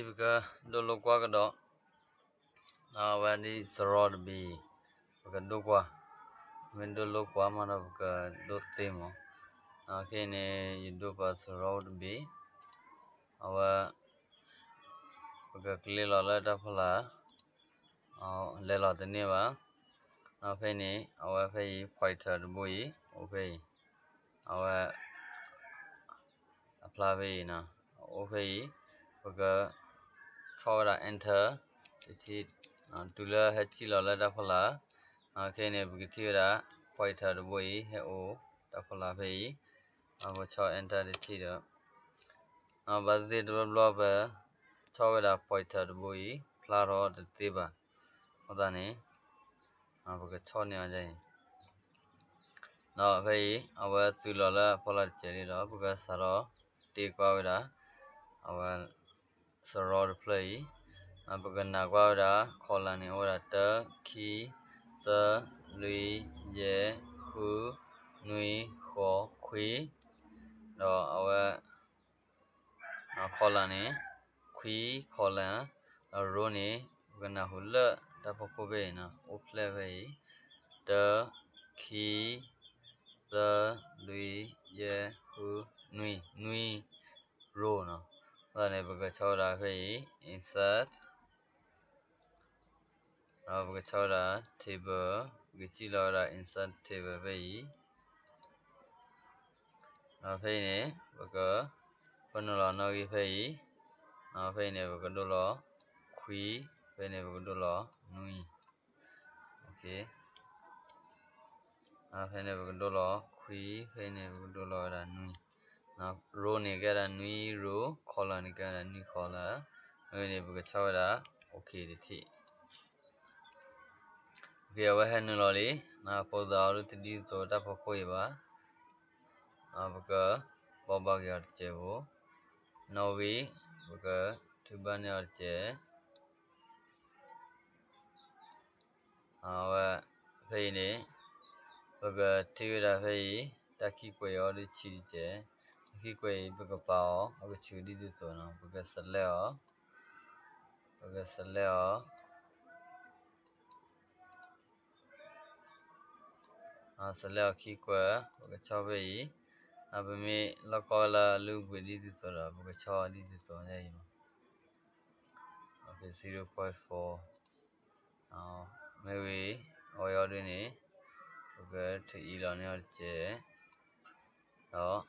ပကဒိလိကွၢ်ကဒီး, အဝဲဒ်စရီတဘ့ၣ်, ပကဒိကွၢ်, မ့ၢ်ဒိလိကွၢ်မးဒီး ပကဒိသ့မး. ခဲအံၤန့ၣ် ယဒိပာ်စရီတဘ့ၣ်, အဝဲ ပကကျ့လီၤလၢတၢ်ဖီလာ်, လဲၤလီၤတန့ၢ်ဘၣ်. ဖဲအံၤန့ၣ် အဝဲဖဲအံၤ pointer တဘိအံၤ အိၣ်ဖဲအံၤ, အဝဲ အဖျါဖဲအံၤ, အိၣ်ဖဲအံၤ, ပကဆီၣ်ဝဲဒၣ် enter တထံၣ်, တုၤလၢဟဲစံၣ်လီၤလၢတၢ်ဖီလာ်. ခဲအံၤန့ၣ် ပကထံၣ်ဝဲဒၣ် pointer တဘိအံၤ ဟဲအိၣ်တၢ်ဖီလာ်ဖဲအံၤ, ပဆီၣ် enter တထံၣ်ဒီး ဘၣ်သ့ၣ်သ့ၣ်တဘျီဘျီ ပဆီၣ်ဝဲဒၣ် pointer တဘိအံၤ ဖျါထီၣ်တသ့ဘၣ်. အဃိသတးန့ၣ် ပကဆီၣ်န့ၢ်အီၤဒ်အံၤ, ဒီးဖဲအံၤ အဝဲသုးလီၤလၢအဖီလာ်တစဲးလံဒီး ပကစးထီၣ်တ့ကွၢ်ဝဲဒၣ် အဝဲ စရီတဖျၢၣ်အံၤ, ပကနၣ်ကွၢ်ဝဲဒၣ် column န့ၣ် အိၣ်ဝဲဒၣ် တၢ ခံ သၢ လွံၢ် ယဲၢ် ဃု နွံ ဃိး ခွံ, ဒီးအဝဲ column န့ၣ် ခွံ column, ဒီး row န့ၣ် ပကနၢ်ဟူလၢတၢ်ဖီခိၣ်ဖဲအံၤန့ၣ် အိၣ်ဖျဲၣ်ဖဲအံၤ, တၢ ခံ သၢ လွံၢ် ယဲၢ် ဃု နွံ, နွံ row န့ၣ်. အဃိသတးန့ၣ် ပကဆီၣ်ဝဲဒၣ်ဖဲအံၤ insert ဒီးပကဆီၣ်ဝဲဒၣ် table, ပကစံၣ်လီၤဝဲဒၣ် insert table ဖဲအံၤ, ဒီးဖဲအံၤန့ၣ် ပက ပနုာ်လီၤနီၣ်ဂံၢ်ဖဲအံၤ, ဒီးဖဲအံၤန့ၣ် ပကဒိလီၤ ခွံ, ဖဲအံၤန့ၣ် ပကဒိလီၤ နွံ, ဖဲန့ၣ် ပကဒိလီၤ ခွံ, ဖဲအံၤန့ၣ် ပကဒိလီၤဝဲဒၣ် နွံ. row န့ၣ် ကဲဒၣ် နွံ row, column န့ၣ် ကဲဒၣ် နွံ column, အဝဲန့ၣ် ပကဆီၣ်ဝဲဒၣ် OK တထံၣ်. အဝဲဟဲနုာ်လီၤလံ, ဖိသၣ်အီၤဒ်တဒ်သိးတၢ်ဖီခိၣ်အံၤဘၣ်, ပကဘီဘၣ်က့ၤအီၤတစဲးဖိ, နီၣ်ဂံၢ် ပကထုးဘၣ်န့ၢ်အီၤတစဲး အဝဲ ဖဲအံၤန့ၣ် ပကထံၣ်ဝဲဒၣ်ဖဲအံၤ တၢ်ခံကွဲးအံၤအီၤဒ်ဆံးတစဲး, တၢ်ခံကွဲးအံၤ ပကပာ်အီၤ ပကဆူးဒ်သိးသိးန့ၣ် ပက select အီၤ, ပက select အီၤ select အီၤခံကွဲး, ပကဆီၣ်ဖဲအံၤ, ပမ့ၢ်လီၢ်ကီၢ်လၢအလုၢ်အပှ့ၤဒ်သိးသိးဒီး ပကဆီၣ်ဒ်သိးသိးန့ၣ်အံၤ, zero point four မ့ၢ်ဝံၤ အဝဲအံၤဒ်န့ၣ် ပကထုးအံၤလီၤန့ၢ်အီၤတစဲး, ဒီး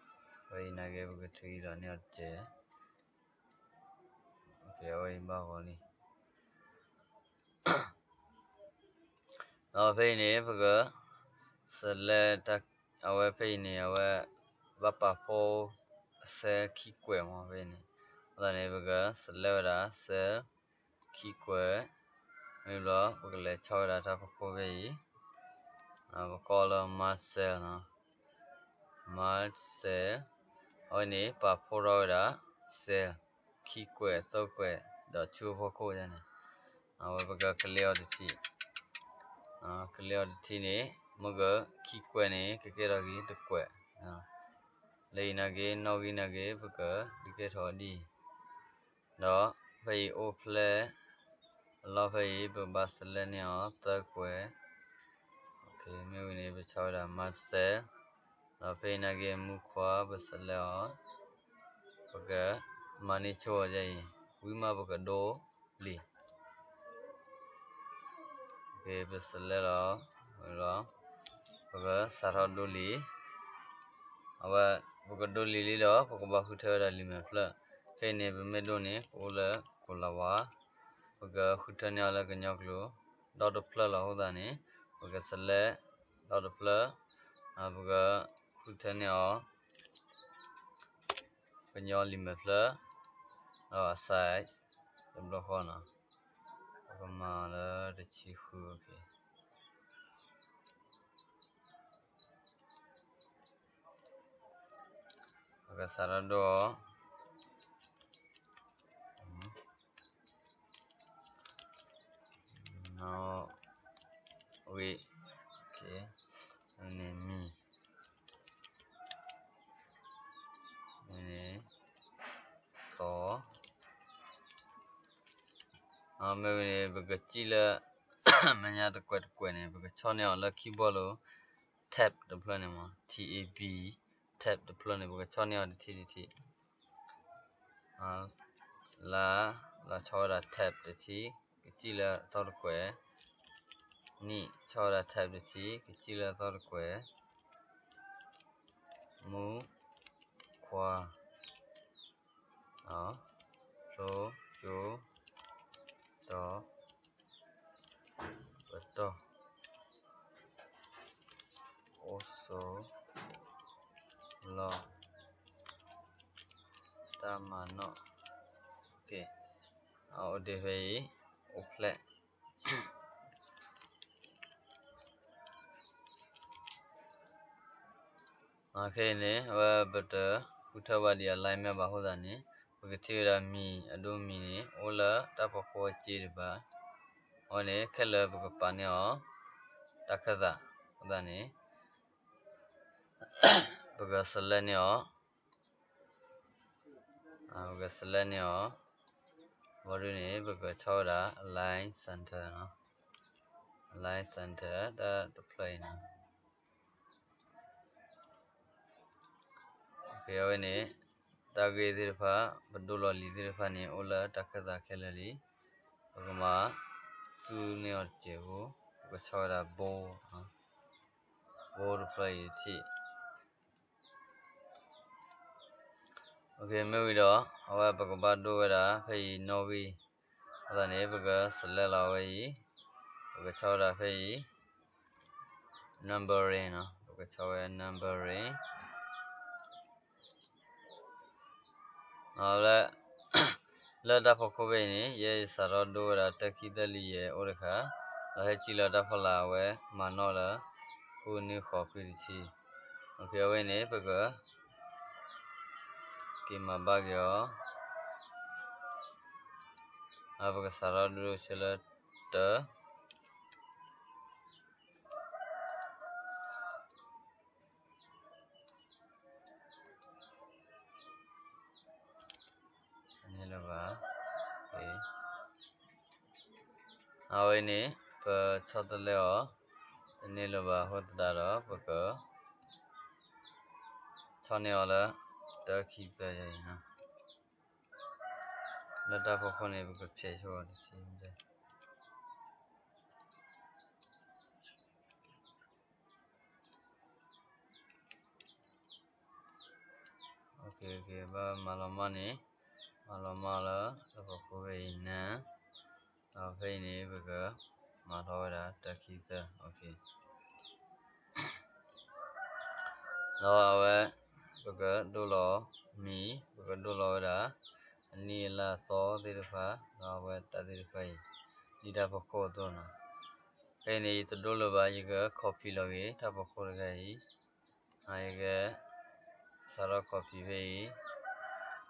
ဖဲအံၤနာ်က့ ပကထုးအံၤလီၤန့ၢ်အီၤတစဲး, အဝဲအံၤဘၣ်ဂီၤလံ. ဒီးဖဲအံၤန့ၣ် ပက select အဝဲဖဲအံၤန့ၣ် အဝဲ ဘၣ်ပာ်ဖှိၣ် cell ခံကွဲးမး ဖဲအံၤန့ၣ်, အဃိသတးန့ၣ် ပက select ဝဲဒၣ် cell ခံကွဲး, မ့ၢ်ဘျီ ပကလဲၤဆီၣ်ဝဲဒၣ်တၢ်ဖီခိၣ်ဖဲအံၤ, ပကိးလၢ merge cell န့ၣ်, merge cell, အဝဲန့ၣ် ပာ်ဖှိၣ်ထီၣ်ဝဲဒၣ် cell ခံကွဲး သၢကွဲး ဒီးဆူဖီခိၣ်န့ၣ်, အဝဲပက click အီၤတထံၣ်, click အီၤတထံၣ်န့ၣ် မ့ၢ်က ခံကွဲးန့ၣ် ကကဲထီၣ်က့ၤတကွဲး, လၢအံၤနာ်က့ နီၣ်ဂံၢ်နာ်က့ ပကဒုးကဲထီၣ်ဒ်အံၤ, ဒီးဖဲအံၤအိၣ်ဖျဲၣ် အလီၢ်ဖဲအံၤ ပကဘၣ် select န့ၢ်အီၤ သၢကွဲး, မ့ၢ်ဝံၤန့ၣ် ပဆီၣ်ဝဲဒၣ် merge cell, ဒီးဖဲအံၤနာ်က့ မူခွါ ပ select အီၤ, ပက မၤန့ၢ်ဆိအီၤဒ်အံၤ, ဝံၤမးပကဒိလံာ် ပ select လီၤ, လီၤ, ပကစးထီၣ်ဒိလံာ်, အဝဲ ပကဒိလံာ်လံဒီး ပကဘၣ်ဃုထၢဝဲဒၣ်လံာ်မဲာ်ဖျၢၣ်, ခဲအံၤန့ၣ် ပမ့ၢ်ဒိန့ၣ် ပအိၣ်လၢ ကိၤလၤဝါ, ပကဃုထၢန့ၢ်အီၤလၢကညီကျိာ် ဒီတဖျၢၣ်လီၤ. အဃိသတးန့ၣ် ပက select ဒီတဖျၢၣ်, ပကဃုထၢန့ၢ်အီၤ ကညီလံာ်မဲာ်ဖျၢၣ်, ဒီးအ size တဘျီဃီန့ၣ်, ပကမၤလၢတဆံဃု, ပကစးထီၣ်ဒိအီၤ, နီၣ်ဂံၢ်, န့ၣ်မံၤ, န့ၣ်သီ, မ့ၢ်ဝံၤန့ၣ် ပကစံၣ်လၢ မဲာ်ညါတကွဲးတကွဲးန့ၣ် ပကဆီၣ်န့ၢ်အီၤလၢ keyboard လိၤ tab တဖျၢၣ်န့ၣ်မး T A B tab တဖျၢၣ်န့ၣ် ပကဆီၣ်န့ၢ်အီၤတထံၣ်တထံၣ် လါ လါဆီၣ်ဝဲဒၣ် tab တထံၣ် ကစံၣ်လၢအသီတကွဲး, နံၣ် ဆီၣ်ဝဲဒၣ် tab တထံၣ် ကစံၣ်လၢအသီတကွဲး, မူ ခွါ သိ ကၠိ တီ ပတီၢ် အိၣ်ဆိး လီၢ် တၢ်မၤနီၣ် အိၣ်ဒ့ၣ်ဖဲအံၤ အိၣ်ဖျဲၣ် ခဲအံၤန့ၣ် အဝဲပတဃုထၢဘၣ်ဒံး alignment ဘၣ်အဃိသတးန့ၣ် ပကထံၣ်ဝဲဒၣ်မံၤ အဒိမံၤန့ၣ် အိၣ်လၢတၢ်ဖီခိၣ်အစ့တဖၣ်, အဝဲန့ၣ် ခဲလၢာ်ပကပာ်န့ၢ်အီၤ တၢ်ခၢၣ်သးအဃိသတးန့ၣ် ပက select န့ၢ်အီၤ ပက select န့ၢ်အီၤ ဘီဒုန့ၣ် ပကဆီၣ်ဝဲဒၣ် align center, align center တၢ်တဖျၢၣ်အံၤန့ၣ် အဝဲန့ၣ် တၢ်ဂ့ၢ်သ့ၣ်တဖၣ် ပဒိလီၤလံာ်သ့ၣ်တဖၣ်န့ၣ် အိၣ်လၢတၢ်ခၢၣ်သးခဲလၢာ်လံ. ပကမၤသူန့ၢ်အီၤတစဲးဖိ, ပကဆီၣ်ဝဲဒၣ် bold, bold တဖျၢၣ်အံၤတထံၣ် မ့ၢ်ဝံၤဒီး အဝဲပကဘၣ်ဒိဝဲဒၣ်ဖဲအံၤနီၣ်ဂံၢ်, အဃိသတးန့ၣ် ပက select လီၤဝဲအံၤ, ပကဆီၣ်ဝဲဒၣ်ဖဲအံၤ numbering, ပကဆီၣ်ဝဲ numbering လၢတၢ်ဖီခိၣ်ဖဲအံၤန့ၣ် ယဲယစးထီၣ်ဒိဝဲဒၣ်တၢ ခံ သၢ လွံၢ် ယဲၢ် အိၣ်တခါ, ဒီးဟဲစံၣ်လီၤတၢ်ဖီလာ် အဝဲမၤနီၣ်လၢ ဃု နွံ ဃိး ခွံ တဆံ, အဝဲန့ၣ် ပက က့ၤမၤဘၣ်က့ၤအီၤ, ပကစးထီၣ်ဒိဆၢလၢတၢ တန့ၢ်လၢၤဘၣ်, အဝဲန့ၣ် ပဆီတလဲအီၤ တန့ၢ်လၢၤဘၣ်အဃိသတးဒီး ပက ဆီန့ၢ်အီၤလၢ တၢ ခံ သၢ ယဲၢ် အံၤ, လၢတၢ်ဖီခိၣ်န့ၣ် ပကဖျဲးဆိအီၤတဆံ ဘၣ်မၤလီၤမၢ်န့ၣ် မၤလီၤမၢ်လၢ တၢ်ဖီခိၣ်ဖဲအံၤန့ၣ်, ဒီးဖဲအံၤန့ၣ် ပကမၤထီၣ်ဝဲဒၣ် တၢ ခံ သၢ, ဒီးအဝဲ ပကဒိလီၤမံၤ ပကဒိလီၤဝဲဒၣ် အနံၣ်အလါအသီသ့ၣ်တဖၣ် ဒီးအဝဲတၢ်သ့ၣ်တဖၣ်အံၤ ဒ်တၢ်ဖီခိၣ်အသိးန့ၣ်, ဖဲအံၤန့ၣ် ယတဒိလၢၤဘၣ် ယက copy လီၤက့ၤ တၢ်ဖီခိၣ်တဂၤအံၤ, ယက စးထီၣ် copy ဖဲအံၤ,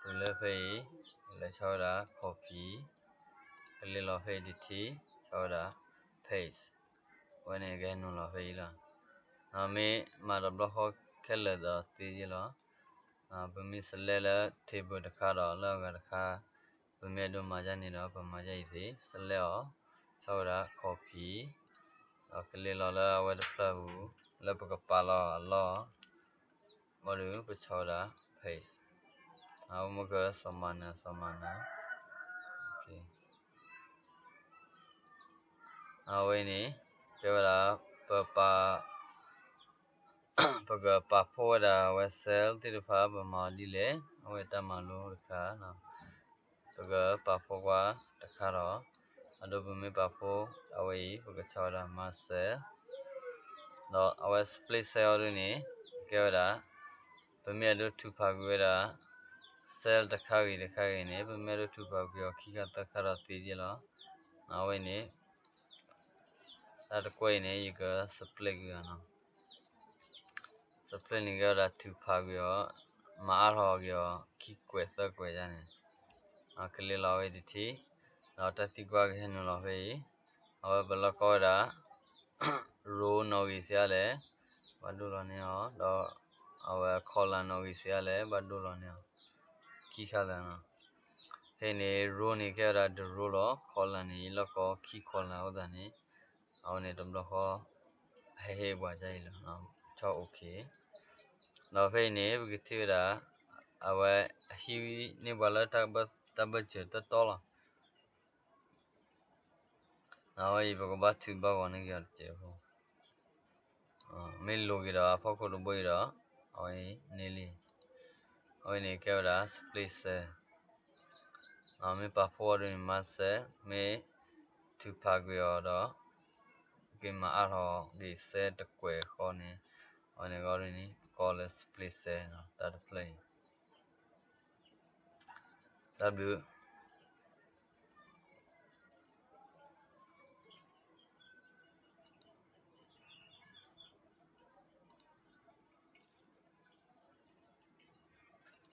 တုၤလၢဖဲအံၤ လဲၤဆီဝဲဒၣ် copy, ကလဲၤလီၤဖဲအံၤတထံၣ် ဆီဝဲဒၣ် paste, အဝဲန့ၣ်ကဟဲနုာ်လီၤဖဲအံၤလီၤ. မ့ၢ်မၤတဘျီဃီခဲလၢာ်ဒီးသ့ယ့ၢ်လီၤ. ပမ့ၢ် select လၢ table တခါဒီးလၢအဂၤတခါ ပမ့ၢ်အဲၣ်ဒိးမၤဒ်န့ၣ်ဒီး ပမၤဒ်အံၤသ့, select အီၤ, ဆီဝဲဒၣ် copy, ဒီးကလဲၤလီၤလၢအဝဲတဖျၢၣ်ပူၤ လၢပကပာ်လီၤအလီၢ်, ဘၣ်ဒီးပဆီဝဲဒၣ် paste, အဝဲမ့ၢ်ကစီၤမၤနၢၤ စီၤမၤနၢၤ အဝဲန့ၣ် ကဲဝဲဒၣ် ပ ပကပာ်ဖှိၣ်ဝဲဒၣ်အဝဲ cell သ့ၣ်တဖၣ် ပမၤအီၤဒ်လဲၣ် အဝဲတၢ်မၤလိတခါ, ပကပာ်ဖှိၣ်ကွၢ်တခါဒီး အဒိပမ့ၢ်ပာ်ဖှိၣ်အဝဲအံၤ ပကဆီဝဲဒၣ် mask cell, ဒီးအဝဲ split cell အီၤဒ်န့ၣ် ကဲဝဲဒၣ် ပမ့ၢ်အဲၣ်ဒိးထုးဖးကွံာ်ဝဲဒၣ် cell တခါဂ့ၤတခါဂ့ၤန့ၣ် ပမ့ၢ်အဲၣ်ဒိးထုးဖးကွံာ်အီၤခံခါသၢခါဒီးသ့ယ့ၢ်လီၤ. အဝဲန့ၣ် တၢ်တကွဲၢ်အံၤန့ၣ် ယက split ကွံာ်အီၤနီၤ. split န့ၣ်ကဲဝဲဒၣ်ထုးဖးကွံာ်အီၤ, မၤအါထီၣ်က့ၤအီၤ ခံကွဲးသၢကွဲးယါန့ၣ်, ကလဲၤလီၤဝဲတထံၣ်, ဒီးတၢ်သံကွၢ်ကဟဲနုာ်လီၤဖဲအံၤ, အဝဲပလီၢ်ကီဝဲဒၣ် row နီၣ်ဂံၢ်ဆံးအါလဲၣ်, ဘၣ်ဒိလီၤန့ၢ်အီၤ, ဒီးအဝဲ column နီၣ်ဂံၢ်ဆံးအါလဲၣ် ဘၣ်ဒိလီၤန့ၢ်အီၤ, ခံခါလၢာ်နီၤ. ဖဲအံၤန့ၣ် row န့ၣ် ကဲဝဲဒၣ်တ row လီၤ. Column န့ၣ် ယလီၢ်ကီခံ column အဃိသတးန့ၣ် အဝဲန့ၣ်တဘျီဃီ ဟဲဟ့ၣ်ပှၤဒ်အံၤလီၤ. ဆီၣ် OK. ဒီးဖဲအံၤန့ၣ် ပကထံၣ်ဝဲဒၣ် အဝဲအဟံးန့ၢ်ပှၤလၢတၢ်ဘၢၣ်စၢၤတတီလီၤ. အဝဲအံၤ ပကဘၣ်ထုးဘၣ်ဂီၤန့ၢ်က့ၤအီၤတစဲးဖိ. မ့ၢ်လိၤက့ၤဒီးအဖီခိၣ်တဘိအံၤဒီး အဝဲအံၤန့ၢ်လံ. အဝဲန့ၣ်ကဲဝဲဒၣ် split cell. မ့ၢ်ပာ်ဖှိၣ်အီၤဒ်န့ၣ် မၤ cell, မ့ၢ်ထုးဖးကွံာ်အီၤဒီး က့ၤမၤအါထီၣ်က့ၤ cell တကွဲးဃီန့ၣ် အဝဲန့ၣ်ဂီၢ်ဒ်န့ၣ် ပကိးလၢ split cell တၢ်တဖျၢၣ်အံၤ. တၢ်ဘျုး